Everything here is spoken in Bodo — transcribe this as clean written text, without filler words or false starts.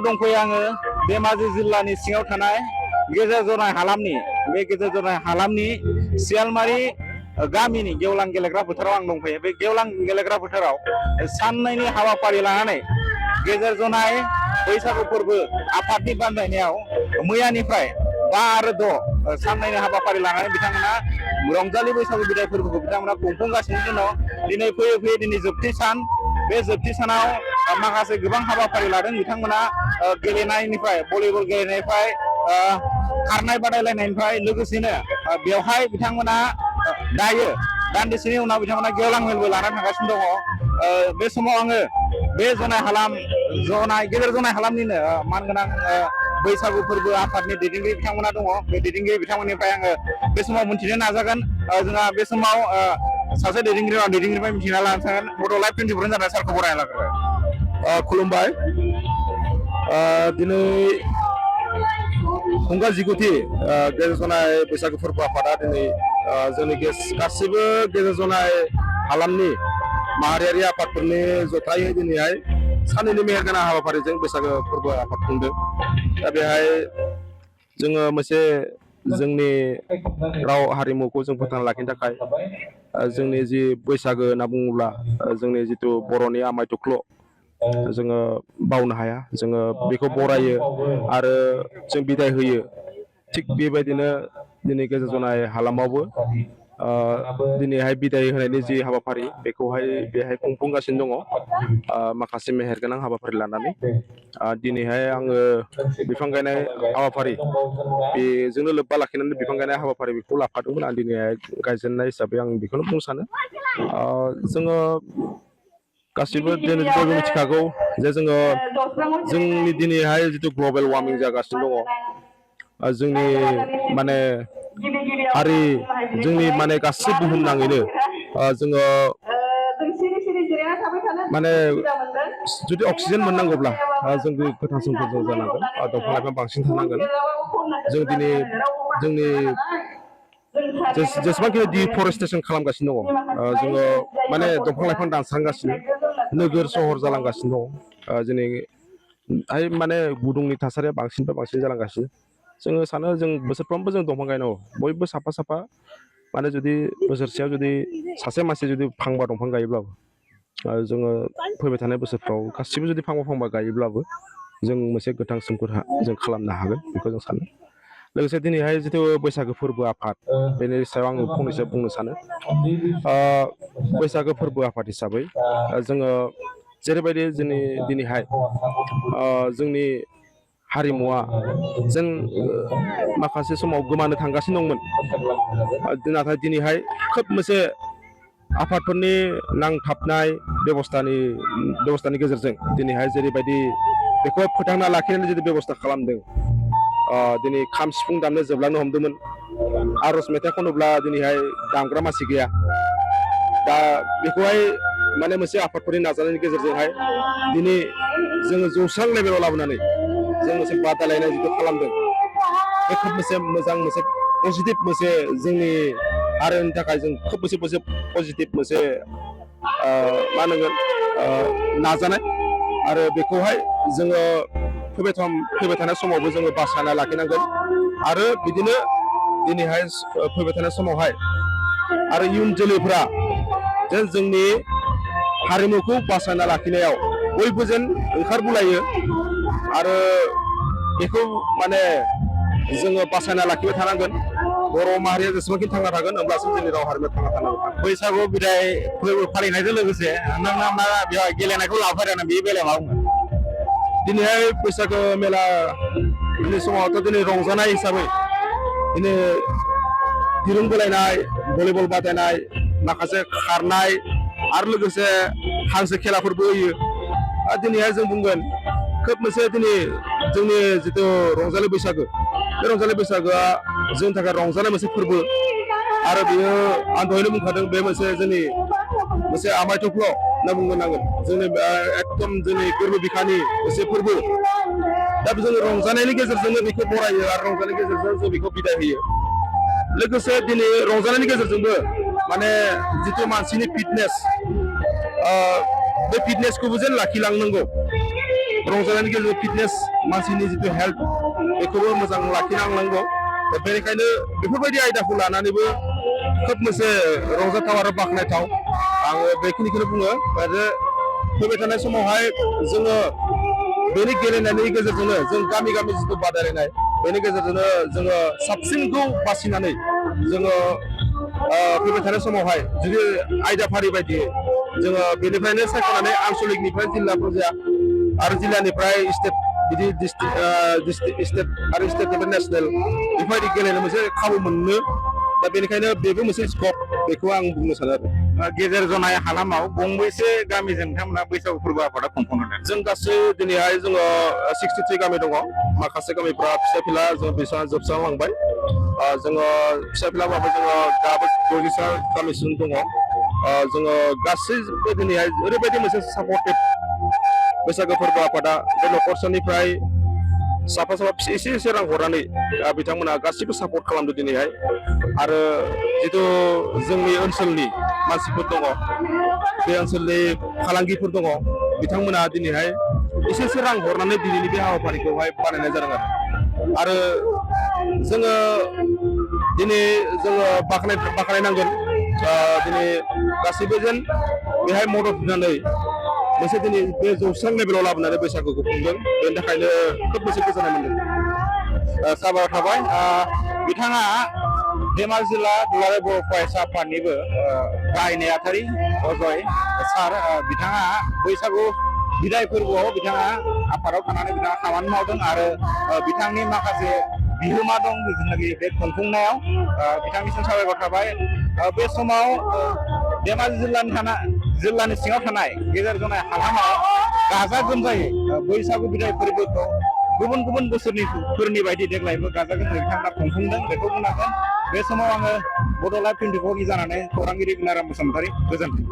दंफैयो आङो धेमाजि जिल्लानि सिङाव थानाय गेजेर जनाय हालामनि बे गेजेर जनाय हालामनि सियालमारि गामिनि गेवलां गेलेग्रा फोथाराव आं दंफैयो। बे गेवलां गेलेग्रा फोथाराव साननैनि हाबाफारि लानानै गेजेर जनाय बैसागु फोरबो आफादनि बानजायनायाव मैयानिफ्राय 5 आरो 6 साननैनि हाबाफारि लानानै बिथांमोना रंजालि बैसागु बिदाय फोरबोखौ बिथांमोना खुंफुंगासिनो दङ। दिनै फैयै फैयै दिनै जोबथि सान। बे जोबथि सानाव माखासे गोबां हाबाफारि लादों बिथांमोना गेलेनायनिफ्राय भलिबल गेलेनायनिफ्राय खारनाय बादायलायनायनिफ्राय लोगोसेनो बेवहाय बिथांमोना दायो दान्दिसेनि उनाव बिथांमोना गेवलां मेलबो लानानै थांगासिनो दङ। बे समाव आङो बे गेजेर जनाय हालामनिनो मानगोनां बैसागु फोरबो आफादनि दैदेनगिरि बिथांमोना दङ। बे दैदेनगिरि बिथांमोननिफ्राय आङो बे समाव मोनथिनो नाजागोन। जोंहा बे समाव सासे दैदेनगिरिनिफ्राय मिथिना लानो थागोन। बड' लाइभ 24 जानाय सारखौ बरायना लाग्रोबाय। खुलुमबाय। दिनै खुंगा 19थि गेजेर जनाय बैसागु फोरबो आफादा दिनै जोंनि गासिबो गेजेर जनाय हालामनि माहारियारि आफादफोरनि जथायै दिनैहाय साननैनि मेहेरगोनां हाबाफारिजों बैसागु फोरबो आफाद खुंदों। दा बेहाय जोङो मोनसे जोंनि राव हारिमुखौ जों फोथांना लाखिनो थाखाय जोंनि जि बैसागो होनना बुङोब्ला जोंनि जिथु बर'नि आमाय थुख्ल' जोङो बावनो हाया। जोङो बेखौ बरायो आरो जों बिदाय होयो। थिग बेबायदिनो दिनै गेजेर जनाय हालामावबो दिनैहाय बिदाय होनायनि जि हाबाफारि बेखौहाय बेहाय खुंफुंगासिनो दङ माखासे मेहेरगोनां हाबाफारि लानानै। दिनैहाय आङो बिफां गायनाय हाबाफारि बेजोंनो लोब्बा लाखिनानै बिफां गायनाय हाबाफारि बेखौ लाफादोंमोन। आं दिनैहाय गायजेननाय हिसाबै आं बेखौनो बुंनो सानो जोङो गासिबो दिनै बयबो मिथिखागौ जे जोंनि दिनैहाय जिथु ग्लबेल वार्मिं जागासिनो दङ। जोंनि माने हारि जोंनि माने गासै बुहुमनाङैनो जोङो माने जुदि अक्सिजेन मोननांगौब्ला जों गोथां सोमखोर जों जानांगोन। दंफां लाइफां बांसिन थानांगोन। जों दिनै जोंनि जेसेबांखि डिफरेस्टेसन खालामगासिनो दङ जोङो माने दंफां लाइफां दानस्रांगासिनो नोगोर सहर जालांगासिनो दङ। दिनै माने गुदुंनि थासारिया बांसिननिफ्राय बांसिन जालांगासिनो। जोङो सानो जों बोसोरफ्रोमबो जों दंफां गायनांगौ। बयबो साफा साफा माने जुदि बोसोरसेयाव जुदि सासे मानसि जुदि फांबा दंफां गायोब्लाबो जोङो फैबाय थानाय बोसोरफ्राव गासिबो जुदि फांबा गायोब्लाबो जों मोनसे गोथां सोमखोर जों खालामनो हागोन बेखौ जों सानो। लोगोसे दिनैहाय जिथु बैसागो फोरबो आफाद बेनि सायाव आङो फंनैसो बुंनो सानो। बैसागो फोरबो आफाद हिसाबै जोङो जेरैबायदि दिनैहाय जोंनि हारिमुवा जों माखासे समाव गोमानो थांगासिनो दंमोन। नाथाय दिनैहाय खोब मोनसे आफादफोरनि नांथाबनाय बेब'स्थानि गेजेरजों दिनैहाय जेरैबायदि बेखौ फोथांना लाखिनायनि जिथु बेब'स्था खालामदों। दिनै खाम सिफुं दामनो जोबलांनो हमदोंमोन। आर'ज मेथाइ खनोब्ला दिनैहाय दामग्रा मानसि गैया। दा बेखौहाय माने मोनसे आफादफोरनि नाजानायनि गेजेरजोंहाय दिनै जोङो जौस्रां लेभेलाव लाबोनानै जों मोनसे बादायलायनाय जिथु खालामदों बे खोब मोनसे मोजां मोनसे पजिटिभ मोनसे जोंनि हारिनि थाखाय जों खोब मोनसे पजिटिभ मोनसे मा होनगोन नाजानाय। आरो बेखौहाय जोङो फैबाय थानाय समावबो जोङो बासायना लाखिनांगोन। आरो बिदिनो दिनैहाय फैबाय थानाय समावहाय आरो इयुन जोलैफ्रा जे जोंनि हारिमुखौ बासायना लाखिनायाव बयबो जेन ओंखारबोलायो आरो बेखौ माने जोङो बासायना लाखिबाय थानांगोन। बर' माहारिया जेसेबांखि थांना थागोन होमब्लासो जोंनि राव हारिमुआ थांना थानांगोन। बैसागु बिदाय फोरबो फालिनायजों लोगोसे नोंना बेवहाय गेलेनायखौ लाफादों बे बेलायाव मा बुंगोन? दिनैहाय बैसागो मेलानि समावथ' दिनै रंजानाय हिसाबै दिनै दिरुं बोलायनाय, भलिबल बादायनाय, माखासे खारनाय आरो लोगोसे हांसो खेलाफोरबो होयो। दिनैहाय जों बुंगोन खोब मोनसे दिनै जोंनि जिथु रंजालि बैसागो बे रंजालि बैसागोआ जोंनि थाखाय रंजानाय मोनसे फोरबो। आरो बेयो आं दहायनो बुंखादों बे मोनसे जोंनि मोनसे आमाय थुख्ल' होनना बुंनांगोन। जोंनि एकदम जोंनि गोरबो बिखानि मोनसे फोरबो। दा जोङो रंजानायनि गेजेरजोंनो बेखौ बरायो आरो रंजानायनि गेजेरजों जों बेखौ बिदाय होयो। लोगोसे दिनै रंजानायनि गेजेरजोंबो माने जिथु मानसिनि फिटनेस बे फिटनेसखौबो जेन लाखिलांनांगौ रंजानायनि गेजेरजों फिटनेस मानसिनि जिथु हेल्थ बेखौबो मोजां लाखिनांगौ दा बेनिखायनो बेफोरबायदि आयदाखौ लानानैबो खोब मोनसे रंजाथाव आरो बाख्नायथाव आङो बेखिनिखौनो बुङो आरो फैबाय थानाय समावहाय जोङो बेनि गेलेनायनि गेजेरजोंनो जों गामि गामि जिथु बादायलायनाय बेनि गेजेरजोंनो जोङो साबसिनखौ बासिनानै जोङो फैबाय थानाय समावहाय जुदि आयदाफारि बायदियै जोङो बेनिफ्रायनो सायख'नानै आनसलिकनिफ्राय जिल्ला पर्याय आरो जिल्लानिफ्राय स्टेट बिदि डिस्ट्रिक्ट स्टेट आरो स्टेटनिफ्राय नेसनेल बेफोरबायदि गेलेनो मोनसे खाबु मोननो दा बेनिखायनो बेबो मोनसे स्कप बेखौ आं बुंनो सानो आरो गेजेर जनाय हालामाव गंबेसे गामिजों नोंथांमोना बैसागु फोरबो आफादा खुंफुंदों? जों गासै दिनैहाय जोङो 63 गामि दङ माखासे गामिफ्रा फिसा फिला जों बेसेबां जोबस्रांलांबाय जोङो फिसा फिलाबाबो जोङो दाबो 60 गामिसिम दङ जोङो गासैबो दिनैहाय ओरैबायदि मोनसे सापर्टिभ बैसागो फोरबो आफादा बे न'खरसेनिफ्राय साफा एसे एसे रां हरनानै बिथांमोना गासैबो सापर्ट खालामदों दिनैहाय आरो जिथु जोंनि ओनसोलनि मानसिफोर दङ बे ओनसोलनि फालांगिफोर दङ बिथांमोना दिनैहाय एसे एसे रां हरनानै दिनैनि बे हाबाफारिखौहाय बानायनाय जादों आरो जोङो दिनै जोङो बाख्नायनांगोन दिनै गासैबो जेन बेहाय मदद होनानै मोनसे दिनै बे जौस्रां लेभेलाव लाबोनानै बैसागुखौ खुंदों बेनि थाखायनो खोब मोनसे गोजोननाय मोनदों। साबायखर थाबाय बिथाङा धेमाजि जिल्ला दुलाराय बर' फरायसा आफादनिबो गाहाय नेहाथारि अजय सार बिथाङा बैसागु बिदाय फोरबोआव बिथाङा आफादाव थानानै बिथाङा खामानि मावदों आरो बिथांनि माखासे बिहोमा दं जिथुनाखि बे खुंफुंनायाव बिथांनिसिम साबायखर थाबाय बे समाव धेमाजि जिल्लानि सिङाव थानाय गेजेर जनाय हालामाव गाजा गोमजायै बैसागु बिदाय फोरबोखौ गुबुन गुबुन बोसोरनिफोरनि बायदि देग्लायबो गाजा गोमजायै बिथांमोना खुंफुंदों बेखौ बुंनांगोन बे समाव आङो बड' लाइभ 24 नि जानानै खौरांगिरि गुनाराम बसुमतारी गोजोन्थों।